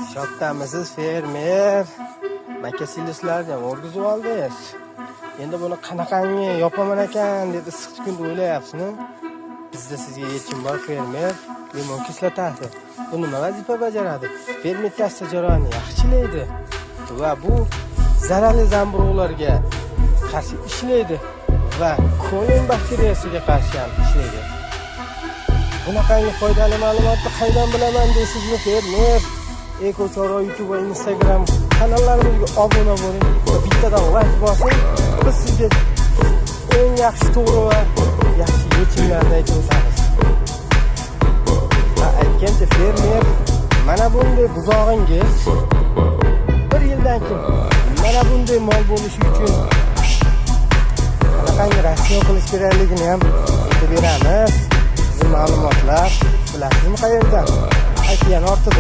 Shotdamisiz, fermer? Maka siloslarni ham o'rgizib oldingiz. Endi buni qanaqangi yopaman ekan deb issiq kunda o'ylayapsizmi? Bizda sizga yechim bor, fermer. Limon kislotasi. Bu nima vazifa bajaradi? Fermentatsiya jarayonini yaxshilaydi va bu zararli zamburug'larga qarshi ishlaydi va kolon bakteriyasiga qarshi ham ishlaydi. Bunaqangi foydali ma'lumotni qaydan bilaman deysizmi, fermer? Eko Chorva YouTube va Instagram kanallarimizga obuna bo'ling va bittadan like bosing. Biz sizga eng yaxshi, to'g'ri va yaxshi yechimlarni aytib o'tamiz. Va aytgancha, fermer, mana bunday buzog'ingiz bir yildan keyin mana bunday mol bo'lishi uchun qanaqangi ratsion qilish kerakligini ham aytib beramiz. Bizni ma'lumotlar bilasizmi qayerdan? Okean ortida.